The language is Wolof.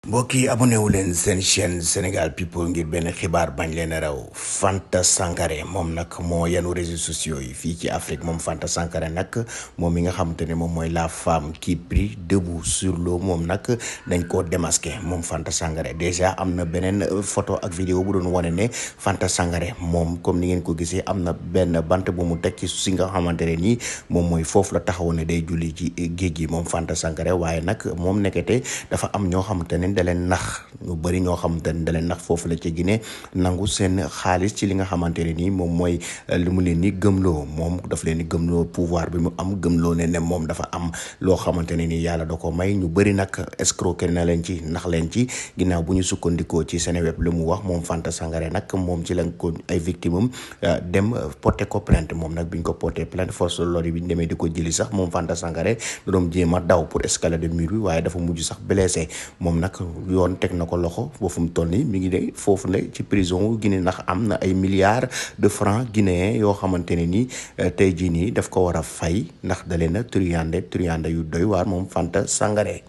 mbokk yi abonné wu leen seen chaîne Sénégal People ngir benn xibaar bañ leen a raw. Fanta Sankaré moom nag moo yanu réseaux sociaux yi fii ci Afrique moom Fanta Sankaré nag moom mi nga xamante ne moom mooy la femme qui prie debout sur l'eau moom nag dañ koo démasqué moom Fanta Sankaré déjà am na beneen photo ak vidéo bu doon wane ne Fanta Sankaré moom comme ni ngeen ko gisee am na benn bant bu mu teg ci si nga xamante ne nii moom mooy foofu la taxawoon ne day julli ci géej gi moom Fanta Sankaré waaye nag moom nekkete dafa am ñoo xamante ne da leen nax ñu bëri ñoo xamante ne da leen nax foofu la ca Guinée nangu seen xaalis ci li nga xamante ne nii moom mooy li mu leen ni gëmloo moom daf leen ni gëmloo pouvoir bi mu am gëmloo ne moom dafa am loo xamante ne nii yàlla da ko may ñu bëri nag escroquer na leen ci nax leen ci ginnaaw bu ñu sukkandikoo ci Seneweb lu mu wax moom Fanta Sankaré nag moom ci lañ ko ay victime am dem porter ko plainte moom nag bi ñu ko porter plainte force de l'ordre bi ñu demee di ko jëli sax moom Fanta Sankaré da doon jéem a daw pour escalader mur bi waaye dafa mujj sax blessé moom nag yoon teg na ko loxo ba fu mu toll nii mi ngi de foofu ne ci prison Guinée ndax am na ay milliards de francs guinéens yoo xamante ne nii tey jii nii daf ko war a fay ndax da leen a truandé yu doy waar moom Fanta Sankaré